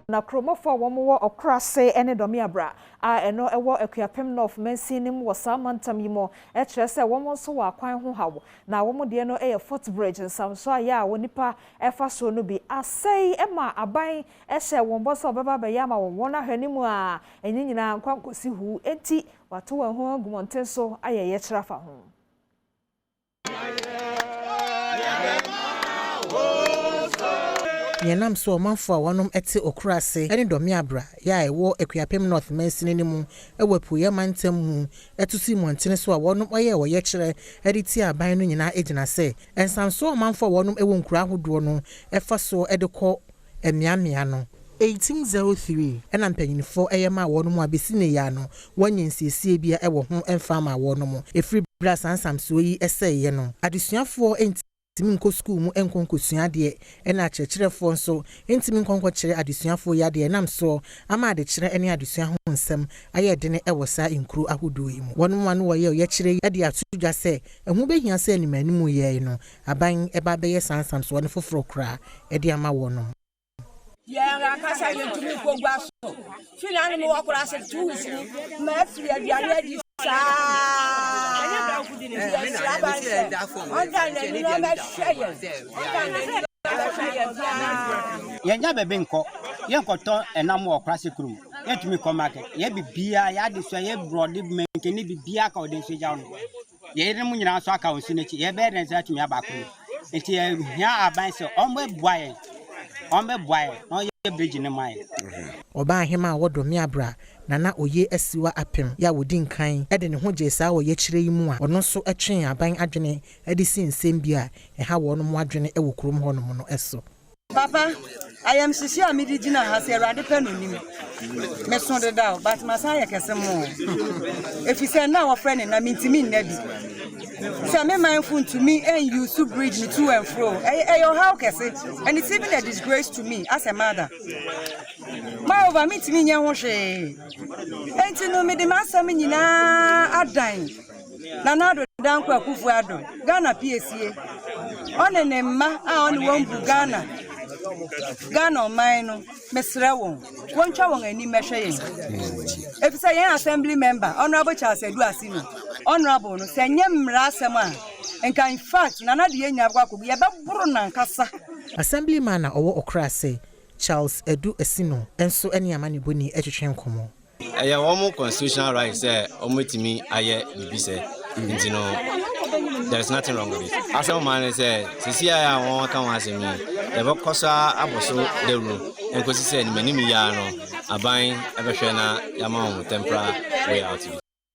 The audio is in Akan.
Na kuromɔfoɔ a wɔwɔ Ɔkorase ne Dɔmeabra a ɛno ɛwɔ Akuapem North mansin no mu wɔ saa mantam yi mu kyerɛ sɛ wɔn nso wɔ akwan ho haw. Na wɔn deɛ no yɛ footbridge nsamso a yɛ a wɔ nipa ɛfa so no bi asɛe ma aban hyɛ wɔn bɔ sɛ ɔbɛba abɛyɛ ama wɔn. Wɔn ahwɛ ne mu a ɛnyɛ nyinaa nkwa nkosi hu, enti wato wɔn ho agu mmɔnten so ayɛ yɛkyerɛ afa ho. Nea ɛnam so ɔmanfo a wɔnom te Okurase ne Dɔmeabra yɛ a ɛwɔ Akuapem North mansini no mu wɔ Apueeɛ mantam mu tu sii mmɔntene so a wɔnom yɛɛ ɔyɛkyerɛ de tiaa aban no nyinaa gyina sɛ nsamsoɔ a ɔmanfo a wɔnom wɔ nkuro ahodoɔ no fa soɔ de kɔ mmeammea no. 1803 na mpanyinfoɔ yɛ maa wɔnom a besi nnɛ yi ara no wɔnyɛ nsiesie bia wɔ ho mfa maa wɔnom. Ɛfiri berɛ a saa nsamsoɔ yi sɛeɛ no, adesuafoɔ ntumi nkɔ sukuu mu nkɔ nkɔsua adeɛ ɛna akyerɛkyerɛfoɔ nso ntumi nkɔ nkɔkyerɛ adesuafoɔ yi adeɛ ɛnam soɔ ama adekyerɛ ne adesua ho nsɛm ayɛ dene wɔ saa nkuro ahodoɔ yi mu. Wɔnom ano wɔyɛ ɔyɛkyerɛ yi de ato dwa sɛ ɛho bɛhia sɛ animanimu yɛe no aban ba bɛyɛ saa nsamsoɔ no foforɔ koraa de ama wɔnom. Yɛn ankasa yɛntumi nkɔ gua so. Fi na ne mewɔ kora ase 2 weeks ni ma afiri aduane adi saa. Yɛsrɛ aban sɛ ɔnda n'ani na ɔmɛhwɛ yɛn. Ɔnda n'ani na ɔmɛhwɛ yɛn paa. Yɛnya baabi nkɔ, yɛnkɔtɔ ɛnam wɔ Ɔkorase kurom, yɛntumi kɔ market, yɛ biribiara, yɛ adesua, yɛ borɔde, mankani, biribiara ka ɔde nso gyaw no. Yɛn yerenom nyinaa nso aka wɔn si n'akyi, yɛbɛyɛ dɛn sɛ atumi aba kurom? Nti yɛhia aban sɛ ɔmmɛboa yɛn, ɔmmɛboa yɛn na ɔnyɛ bridge no ma yɛn. Ɔbaa ahemaa a wɔdɔ Meabra Nana Oye Asiwa Apem yi a ɔdi nkan de ne ho gyee saa ɔyɛkyerɛ yi mu a ɔno nso twee aban adwene de sii nsɛm bi a ɛha wɔnom adwene wɔ kurom hɔnom no so. Papa, ayamhyehye a mede gyina ha sɛ Awurade pɛ no nim. Meso dedaw, but masan ayɛ kɛse more. Efisɛ nna a wɔfrɛ no nna mintumi nna bi. Sɛ me manfo ntumi n-use bridge no to and fro, ɛyɛ ɛyɛ ɔhaw kɛse and it's even a disgrace to me as a mother. Moreover, mintumi nyɛ ho hwee. Enti no mede m'asɛm nyinaa adan Nana Addo Dankwa Akufo Addo, Ghana piesie, ɔne ne mma a ɔne wɔn bu Ghana, Ghana ɔman no, mesrɛ wɔn, wɔntwa wɔn ani mmɛhwɛ yɛn. Efisɛ yɛn assembly member, Honorable Charles Adu Asino, Honorable no, sɛ nyɛ mmara asɛm a, nka in fact, Nana de yɛn nyinaa bɛkɔ akɔgu, yɛbɛboro no ankasa. Assemblyman a ɔwɔ Ɔkorase, Charles Adu Asino nso ne amanebɔni twetwe nkɔmmɔ. Ɛyɛ wɔn constitutional right sɛ wɔbɛtumi ayɛ biribi sɛ nti no, there is nothing wrong with it. Asɛm maa ne sɛ sisi a wɔn aka wɔn asɛm yi, yɛbɛkɔ so abɔ so dawuro nkosi sɛ anim anim yi ara no aban ɛbɛhwɛ na yɛama wɔn temporary way out bi.